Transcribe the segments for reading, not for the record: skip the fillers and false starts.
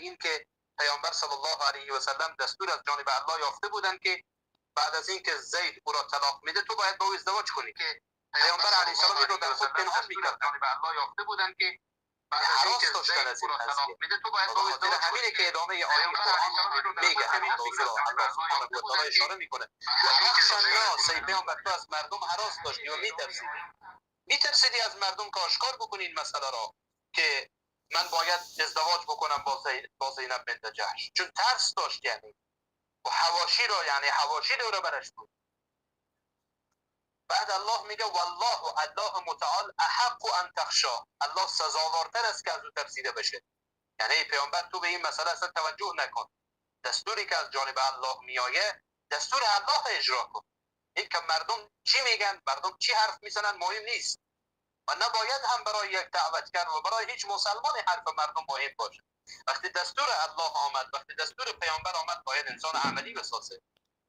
این که پیامبر صلی الله علیه و سلم دستور از جانب الله یافته بودند که بعد از اینکه زید او را طلاق میده تو باید با او ازدواج کنی. که پیامبر علیه السلام این رو در خود پنهان میکرد. جانب الله یافته بودند که بعد از اینکه زید او را طلاق میده تو باید با او ازدواج کنی. همینه که ادامه آیه قرآن میگه، همین موضوع را الله سبحانه و تعالی اشاره میکنه. و تخشى الناس، ای پیامبر تو از مردم هراس داشتی و میترسیدی، میترسیدی از مردم که آشکار بکنی این مسئله را که من باید ازدواج بکنم با زینب بنت جحش، چون ترس داشت یعنی و حواشی را، یعنی حواشی رو برش بود. بعد الله میگه والله، الله متعال احق ان تخشا، الله سزاوارتر است که از او ترسیده بشه. یعنی پیامبر تو به این مسئله اصلا توجه نکن، دستوری که از جانب الله میآیه دستور الله اجرا کن. این که مردم چی میگن، مردم چی حرف میزنن مهم نیست و نباید هم برای یک دعوتگر و برای هیچ مسلمانی حرف مردم مهم باشه. وقتی دستور الله آمد، وقتی دستور پیامبر آمد، باید انسان عملی بسازه.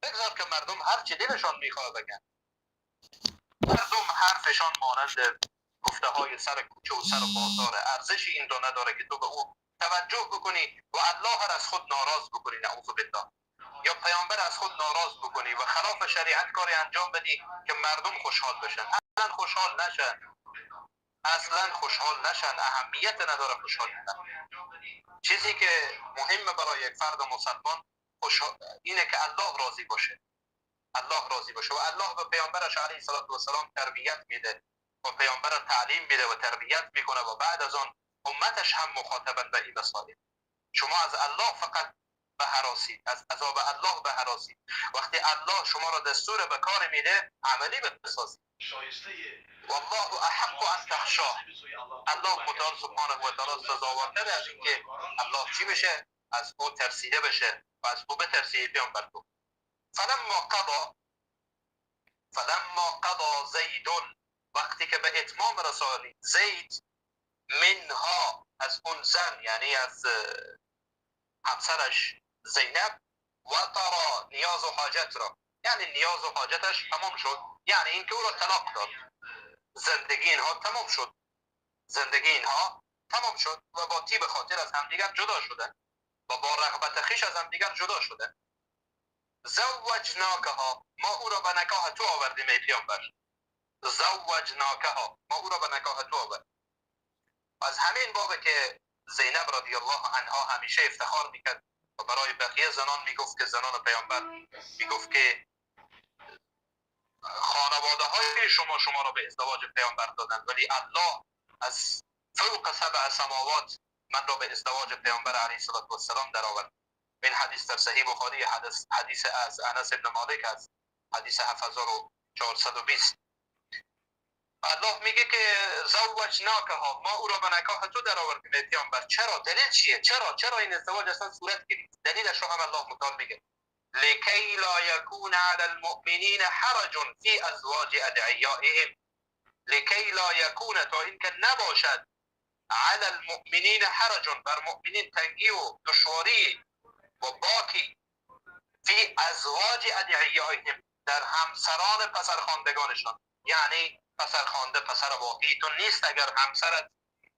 بگذار که مردم هر چی دلشان میخواد بگن. مردم حرفشان مانند گفته های سر کوچه و سر بازار، ارزش این را نداره که تو به او توجه بکنی و الله را از خود ناراض بکنی، نعوذ بالله، یا پیامبر از خود ناراض بکنی و خلاف شریعت کاری انجام بدی که مردم خوشحال بشن. اصلا خوشحال نشن، اصلا خوشحال نشن، اهمیت نداره خوشحال شدن. چیزی که مهم برای یک فرد مسلمان اینه که الله راضی باشه، الله راضی باشه و الله به پیامبرش علیه السلام تربیت میده و پیامبر تعلیم میده و تربیت میکنه و بعد از آن امتش هم مخاطبن به این مسائل. شما از الله فقط بهراسید، از عذاب الله بهراسید. وقتی الله شما را دستور به کار میده عملی بسازید. والله احق ان تخشاه، الله متعال سبحانه و تعالی سزاوارتر از اینکه الله چی بشه؟ از او ترسیده بشه و از او بترسید پیامبر تو. فلما قضا زید، وقتی که به اتمام رسانید زید منها، از اون زن یعنی از همسرش زینب، وطرا، نیاز و حاجت را، یعنی نیاز و حاجتش تمام شد، یعنی اینکه او را طلاق داد، زندگی اینها تمام شد، زندگی اینها تمام شد و با طیب خاطر از همدیگر جدا شدن و با رغبت خویش از همدیگر جدا شدن. زوجناکها، ما او را به نکاح تو آوردیم ای پیامبر. زوجناکها، ما او را به نکاح تو آوردیم. از همین بابه که زینب رضی الله عنها همیشه افتخار میکرد و برای بقیه زنان میگفت که زنان پیامبر میگفت که خانواده های شما شما را به ازدواج پیامبر دادند، ولی الله از فوق سبع سماوات من را به ازدواج پیامبر علیه السلام در آورد. این حدیث در صحیح بخاری، حدیث از انس ابن مالک است، حدیث 7420. الله میگه که زوجناکها، ما او را به نکاح تو در آوردیم ای پیامبر. چرا؟ دلیل چیه؟ چرا این ازدواج اصلا صورت گرفت؟ دلیلش رو هم الله متعال میگه لکی لا یکون علی المؤمنین حرج فی ازواج ادعیائهم. لکی لا یکون، تا اینکه نباشد، علی المؤمنین حرج، بر مؤمنین تنگی و دشواری و باکی، فی ازواج ادعیائهم، در همسران پسرخواندگانشان. یعنی پسرخوانده پسر واقعی تو نیست،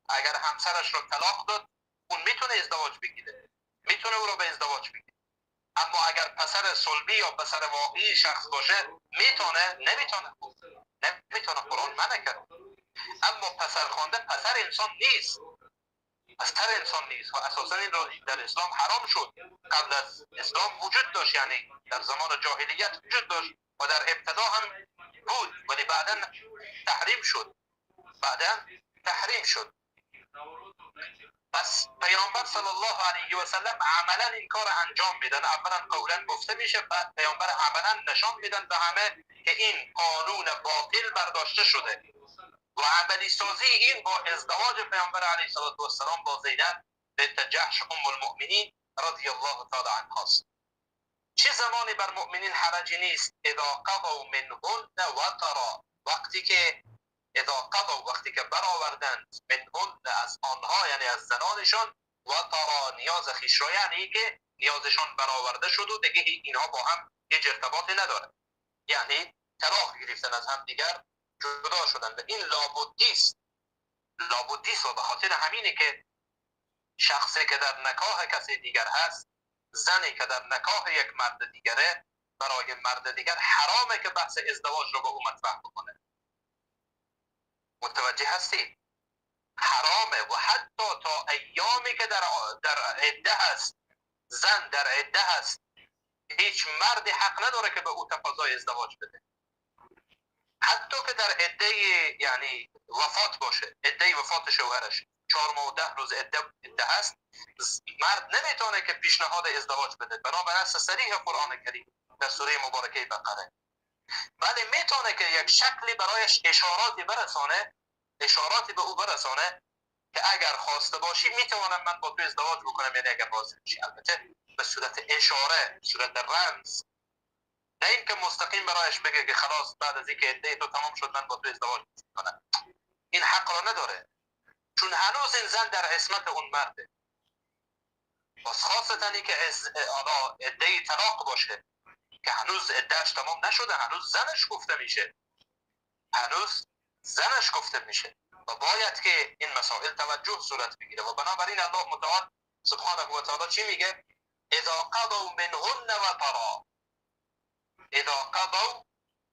اگر همسرش رو طلاق داد اون میتونه ازدواج بگیره، میتونه او رو به ازدواج بگیره. اما اگر پسر صلبی یا پسر واقعی شخص باشه میتونه؟ نمیتونه، نمیتونه، قرآن منع کرد. اما پسرخوانده پسر انسان نیست، پسر انسان نیست و اساسا این رو در اسلام حرام شد. قبل از اسلام وجود داشت، یعنی در زمان جاهلیت وجود داشت و در ابتدا هم بود، ولی بعدا تحریم شد، بعدا تحریم شد. پس پیامبر صلی الله علیه و سلم عملا این کار انجام میدن. اولا قولا گفته میشه، بعد پیامبر عملا نشان میدن به همه که این قانون باطل برداشته شده و عملی سازی این با ازدواج پیامبر علیه السلام با زینب بنت جحش ام المؤمنین رضی الله تعالی عنها است. چه زمانی بر مؤمنین حرجی نیست؟ اذا قضوا منهن وطرا، وقتی که اذا قضوا، وقتی که برآوردند، منهن از آنها یعنی از زنانشان، وطرا نیاز خویش را، یعنی که نیازشان برآورده شد و دیگه اینها با هم هیچ ارتباطی نداره، یعنی طلاق گرفتن از هم دیگر جدا شدن. و این لابدی است، لابدی است و به خاطر همینه که شخصی که در نکاح کسی دیگر هست، زنی که در نکاح یک مرد دیگره، برای مرد دیگر حرامه که بحث ازدواج رو به او مطرح بکنه. متوجه هستی؟ حرامه. و حتی تا ایامی که در عده هست، زن در عده هست، هیچ مردی حق نداره که به او تقاضای ازدواج بده، حتی که در عده یعنی وفات باشه، عده وفات شوهرش 4 ماه و 10 روز عده هست، مرد نمیتونه که پیشنهاد ازدواج بده بنابر نص صریح قرآن کریم در سوره مبارکه بقره. ولی میتونه که یک شکلی برایش اشاراتی برسانه، اشاراتی به او برسانه که اگر خواسته باشی میتوانم من با تو ازدواج بکنم، یعنی اگر راضی باشی، البته به صورت اشاره، به صورت رمز، نه اینکه مستقیم برایش بگه که خلاص بعد از اینکه عده تو تمام شد من با تو ازدواج میکنم. این حق را نداره، چون هنوز این زن در عصمت اون مرده. باز خاصتا اینکه عده طلاق باشه که هنوز عدهش تمام نشده، هنوز زنش گفته میشه، هنوز زنش گفته میشه و باید که این مسائل توجه صورت بگیره. و بنابراین الله متعال سبحانه و تعالی چی میگه؟ اذا قضوا منهن وطرا. اذا قضوا،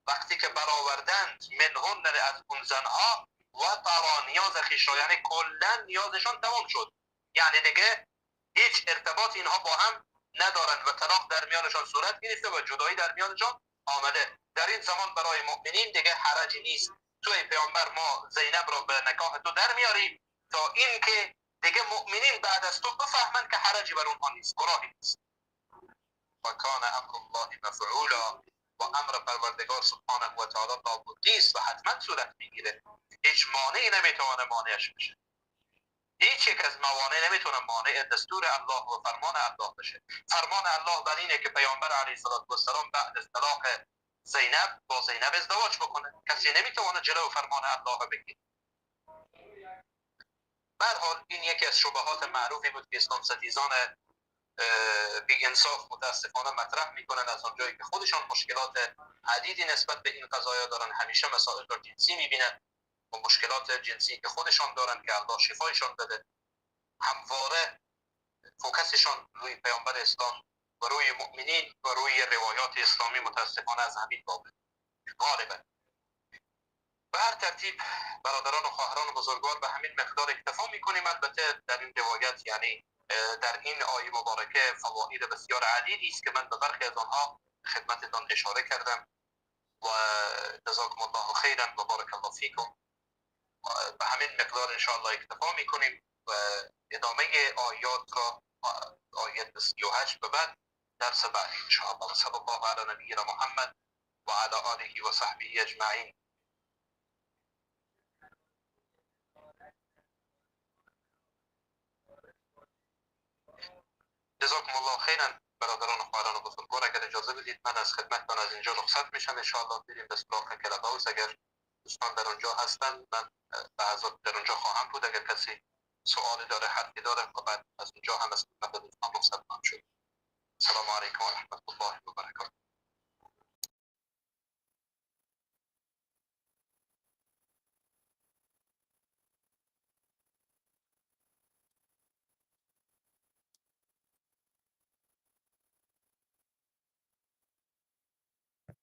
وقتی که برآوردند، منهن از اون زنها، وطرا نیاز خویش را، یعنی کلا نیازشان تمام شد، یعنی دیگه هیچ ارتباط اینها با هم ندارند و طلاق در میانشان صورت گرفته و جدایی در میانشان آمده. در این زمان برای مؤمنین دیگه حرجی نیست. تو ای پیامبر ما زینب را به نکاح تو در میاریم تا اینکه دیگه مؤمنین بعد از تو بفهمند که حرجی بر اونها نیست، گناهی نیست. و کان امر الله مفعولا، و امر پروردگار سبحانه و تعالی لابدی است و حتما صورت میگیره. هیچ مانعی نمیتونه مانعش بشه، هیچ یک از موانع نمیتونه مانع دستور الله و فرمان الله بشه. فرمان الله بر اینه که پیامبر علیه السلام بعد از طلاق زینب با زینب ازدواج بکنه. کسی نمیتونه جلو فرمان الله بگیره. به هر حال این یکی از شبهات معروفی بود که اسلام ستیزان بی انصاف متاسفانه مطرح میکنن، از آنجایی که خودشان مشکلات عدیدی نسبت به این قضایا دارن، همیشه مسائل را جنسی میبینن و مشکلات جنسی که خودشان دارن که الله شفایشان بده، همواره فوکسشان روی پیامبر اسلام و روی مؤمنین و روی روایات اسلامی متاسفانه از همین باب غالبا. به هر ترتیب برادران و خواهران بزرگوار به همین مقدار اکتفا میکنیم. البته در این روایت، یعنی در این آیه مبارکه، فواید بسیار عدیدی است که من به برخی از آنها خدمتتان اشاره کردم. و جزاکم الله خیرا و بارک الله فیکم. به همین مقدار انشاءالله اکتفا میکنیم و ادامه آیات را، آیت 38 به بعد، درس بعدی انشاءالله. صلی الله علی نبینا محمد و علی آله و صحبه اجمعین. جزاکم الله خیرا برادران و خواهران بزرگوار. اگر اجازه بدید من از خدمتتان از اینجا رخصت میشم. انشاءالله بریم به سراغ کلاب هاوس. اگر دوستان در اونجا هستن من لحظات در اونجا خواهم بود. اگر کسی سوالی داره، حرفی داره، و بعد از اونجا هم از خدمت دوستان رخصت خواهم شد. السلام علیکم و رحمت الله و برکاته.